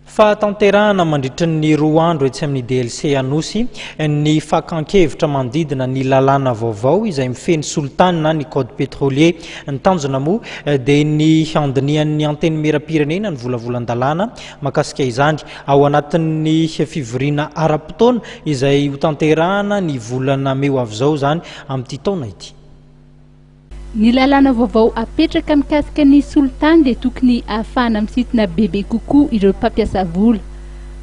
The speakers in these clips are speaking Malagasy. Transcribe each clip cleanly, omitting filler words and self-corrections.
Fahatanterahana mandritra ny 2 andro etsy amin'ny DLC Anosy ny fakan-kevitra manodidina ny lalàna vaovao izay mifehy ny solitany na ny code pétrolier. Ny tanjona moa dia ny handinihan'ny Antenimierampirenena ny volavolan-dalàna mahakasika izany ao anatin'ny fivoriana ara-potoana izay hotanterahana ny volana mey ho avy izao izany amin'ity taona ity. Ny lalàna vaovao apetraka mikasika ny solitany dia tokony ahafahana misintona bebe kokoa ireo mpampiasa vola.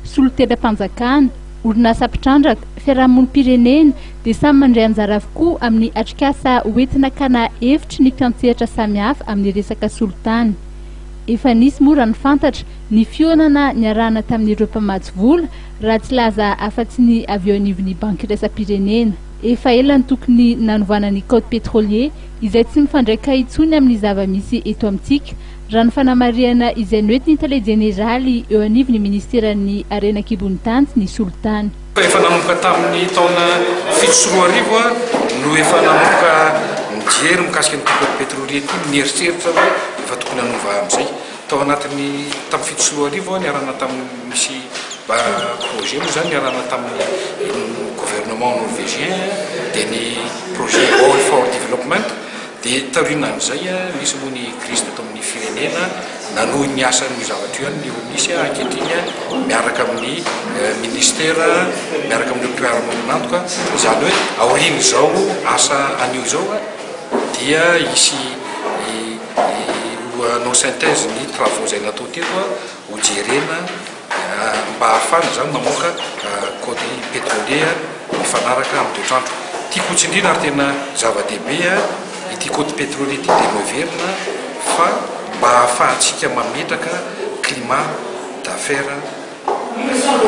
Solontenam-panjakana, orinasa mpitrandraka, fiarahamonim-pirenena dia samy mandray anjara avokoa amin'ny atrikasa hoentina hakana hevitry ny mpiantsehatra samihafa amin'ny resaka solitany. Efa nisy moa raha ny fantatra ny fihaonana niarahana tamin'ireo mpamatsy vola raha tsy laza afa-tsy ny avy eo anivon'ny Banky iraisam-pirenena. Efa ela no tokony nanovana ny code pétrolier izay tsy mifandraika intsony amin'ny zava-misy eto amintsika, raha ny fanamarihana izay noentin'ny tale jeneraly eo anivon'ny minisiteran'ny harena an-kibon'ny tany sy ny solitany. Efa nanomboka tamin'ny taona 2007 no efa nanomboka nijery mikasika an'ity code pétrolier ity, nieritreritra hoe efa tokony hanova amin'izay. Tao anatin'ny tamin'ny 2007 aho niarana tamin'ny misy projet moa izany niarana tamin'ny gouvernement norvégien dia ny projet Oil for Development dia taorianan'izay nisy moa ny crise teto amin'ny firenena nanohy ny asan'io zavatra io ihany ny ONIS ankehitriny miaraka amin'ny ministera miaraka amin'ireo mpiara-miombon'antoka izany hoe aorian'izao asa anio izao dia hisy Ho hanao synthèse ny travaux izay natao teto ho jerena mba hahafahana izany mamoaka code pétrolier mifanaraka amin'ny toetr'andro. Tiako ho tsindriana ary tena zava-dehibe ity code pétrolier ity dia noheverina fa mba hahafahantsika mametraka climat d'affaires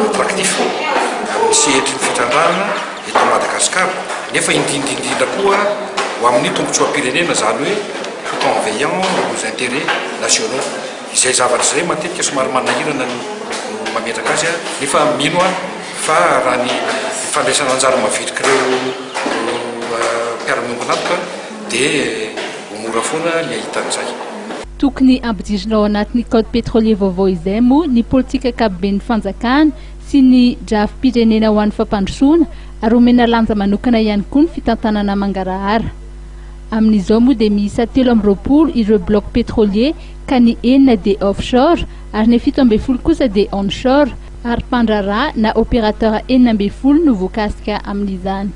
attractif amin'ny sehatry ny fitrandrahana eto Madagasikara nefa indrindra indrindra koa ho amin'ny tombontsoam-pirenena izany hoe tout en veillant aux intérêts nationaux. Izay zavatra izay matetika somary manahirana ny mametraka azy nefa mino aho fa raha ny fandraisana anjara mavitrik'ireo mpiara-miombon'antoka dia ho mora foana ny hahita an'izay. Tokony hampidirina ao anatin'ny code pétrolier vaovao izay moa ny politika ankapoben'ny fanjakana sy ny drafi-pirenena ho an'ny fampandrosoana ary omena lanja manokana ihany koa ny fitantanana mangarahara. Amin'izao moa dia miisa 23 ireo blocs pétroliers ka ny enina dia offshore ary ny 17 kosa dia onshore ary mpandraharaha na opérateur 16 no voakasika amin'izany.